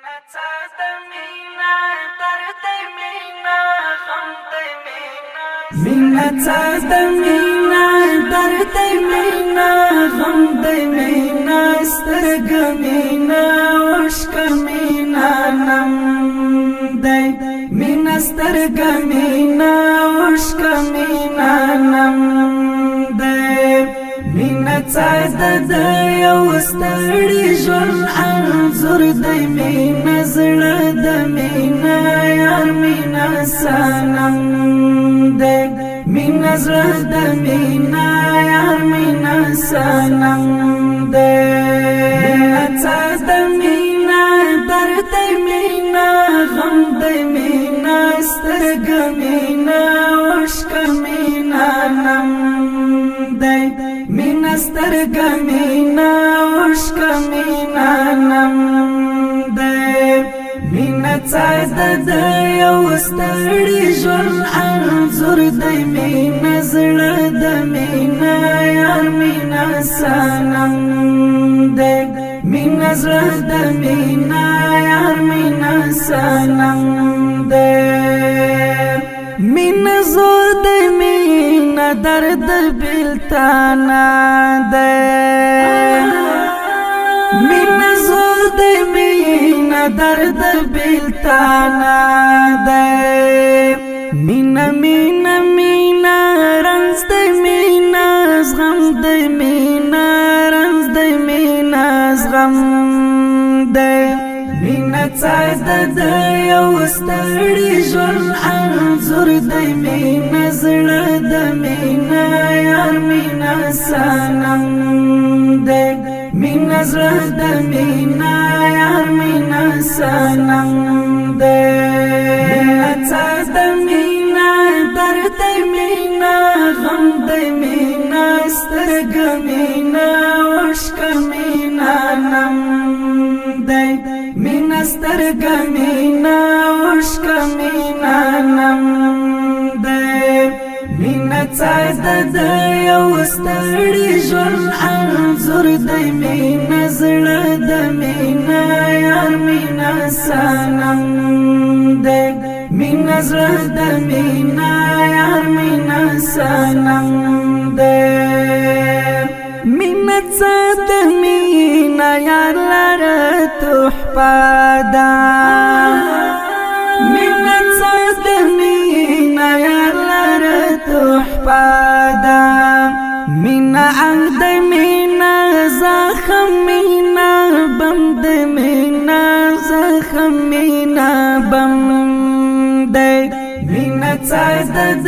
مینا څه مینا درد مینا غم د مینا سترګ مینا عشق مینا نم دی مینا سترګ مینا عشق مینا نم دی مینا څه د یو ستړي ژوند انځور دی مینا زړه د مینا یار مینا سنم دی مینا زړه د مینا یار مینا سنم دی مینا څه د مینا درد مینا غم د مینا سترګ مینا عشق مینا نم دی مینا سترګ مینا عشق مینا نم دی مینا څه د یو ستړي ژوند انځور دی مینا زړه د مینا یار مینا سنم دی مینا زړه د مینا یار مینا سنم دی مینا زور دی مینا درد بلتانا دی مینا زور دی مینا درد بلتانا دی مینا مینا مینا رنز دی مینا زغم دی مینا رنز دی مینا زغم دی مینا څه د یو ستړي ژوند انځور دی مینا زړه د مینا یار مینا سنم دی مینا زړه د مینا یار مینا سنم دی مینا څه د مینا درد مینا غم د مینا سترګ مینا عشق مینا نم دی مینا سترګ مینا عشق مینا نم دی مینا څه د یو ستړي ژوند انځور دی مینا زړه د مینا یار مینا سنم دی مینا زړه د مینا یار مینا سنم دی مینا څه د مینا یار لره تحفه ده مینا څه د مینا یار لره تحفه ده مینا عهد مینا زخم مینا بند مینا زخم مینا بم دی مینا څه د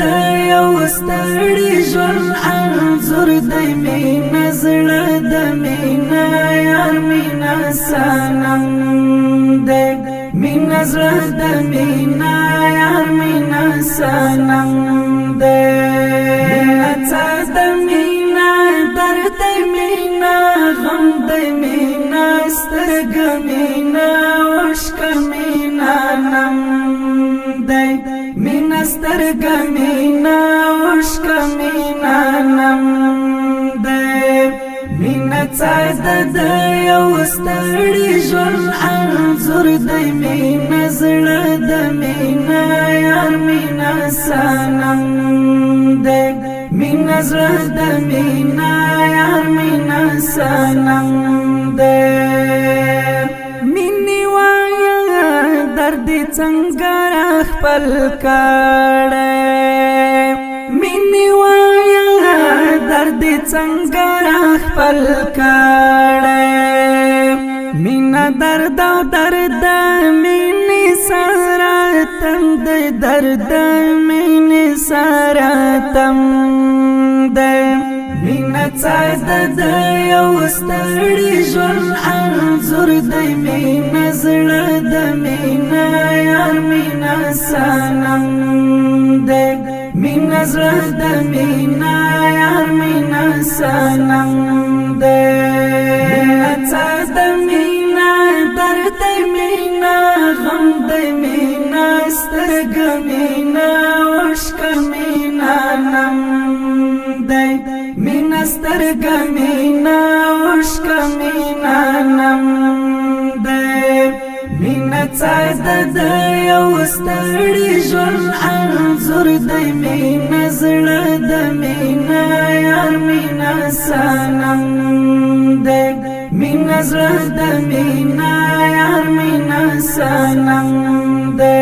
یو ستړي ژوند انځور دی مینا زړه د مینا یار مینا سنم دی مینا زړه د مینا یار مینا سنم دی مینا څه د مینا درد مینا غم د مینا سترګ مینا عشق مینا نم دی مینا سترګ مینا عشق مینا نم دی مینا څه د یو ستړي ژوند انځور دی مینا زړه د مینا یار مینا سنم دی مینا زړه د مینا یار مینا سنم دی مینې وایا درد څنګه را خپل کړی مینې وایا درد څنګه را خپل کړی مینا درد او درد مینې سره تم دی درد مینې سره تم دی مینا څه د یو ستړي ژوند انځور دی مینا زړه د مینا یار مینا سنم دی مینا زړه د مینا یار مینا سنم دی مینا څه د مینا درد مینا غم د مینا سترګ مینا عشق مینا نم دی مینا سترګ مینا عشق مینا نم دی مینا څه د یو ستړي ژوند انځور دی، مینا زړه د مینا یار مینا سنم دی، مینا زړه د مینا یار مینا سنم دی.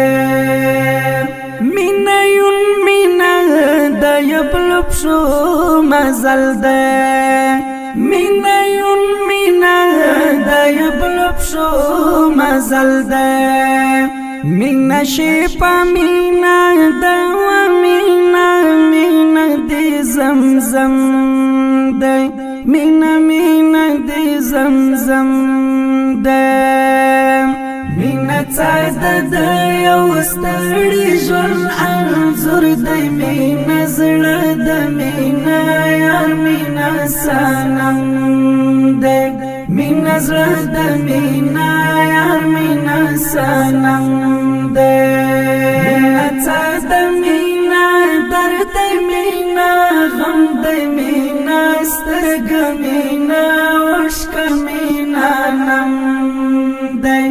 مینا یون مینا د یبل پښو مزل دی، مینا یون مینا د یبل پښو مزل دی. مینا شپه مینا د مینا، مینا دی زمزم دی، مینا مینا دی زمزم دی. مینا څه د یو ستړي ژوند انځور دی، مینا زړه د مینا یار مینا سنم دی، مینا زړه د مینا یار مینا سنم دی. مینا څه د مینا درد مینا غم د مینا سترګ مینا عشق مینا نم دی،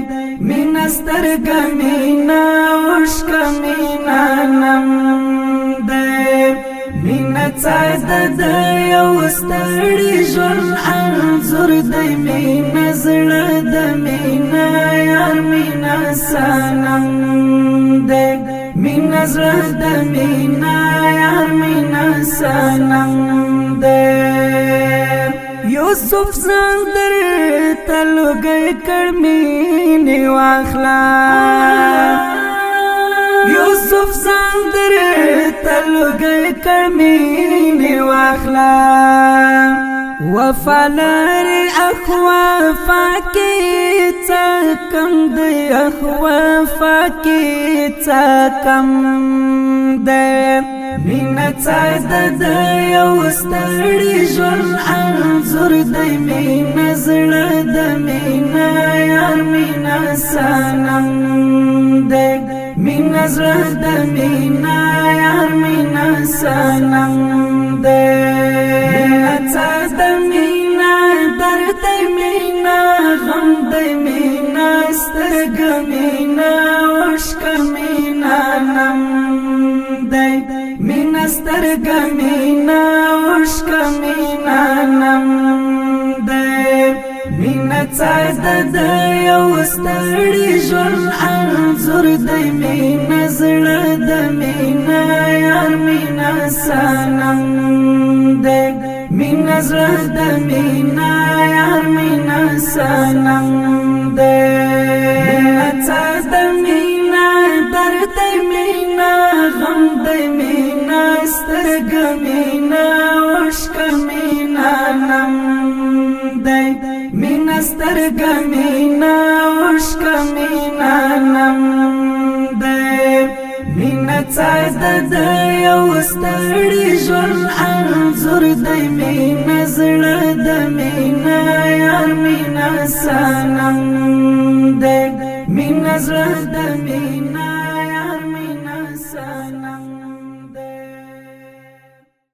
مینا سترګ مینا عشق مینا نم دی. مینا څه د یو ستړي ژوند انځور دی، مینا زړه د مینا یار مینا سنم دی، مینا زړه د مینا یار مینا سنم دی. یوسف ځان در تلګي کړمینه واخلا، یوسف ځان در تلګي کړمینه واخلا. وفالر اخوا فاکی څکم دی، اخوا فاکی څکم دی. مینا څه د یو ستړي ژوند انځور دی، مینا زړه د مینا یار مینا سنم دی، مینا زړه د مینا یار مینا سنم دی. مینا څه د مینا درد مینا غم د مینا سترګ مینا عشق مینا نم دی، مینا سترګ مینا عشق مینا نم دی. مینا څه د یو ستړي ژوند انځور دی، مینا زړه د مینا یار مینا سنم دی، مینا زړه د مینا یار مینا سنم دی. مینا څه د مینا درد مینا غم د مینا سترګ مینا عشق مینا نم دی، مینا سترګ مینا عشق مینا نم دی. مینا څه د یو ستړي ژوند انځور دی، مینا زړه د مینا یار مینا سنم دی، مینا زړه د مینا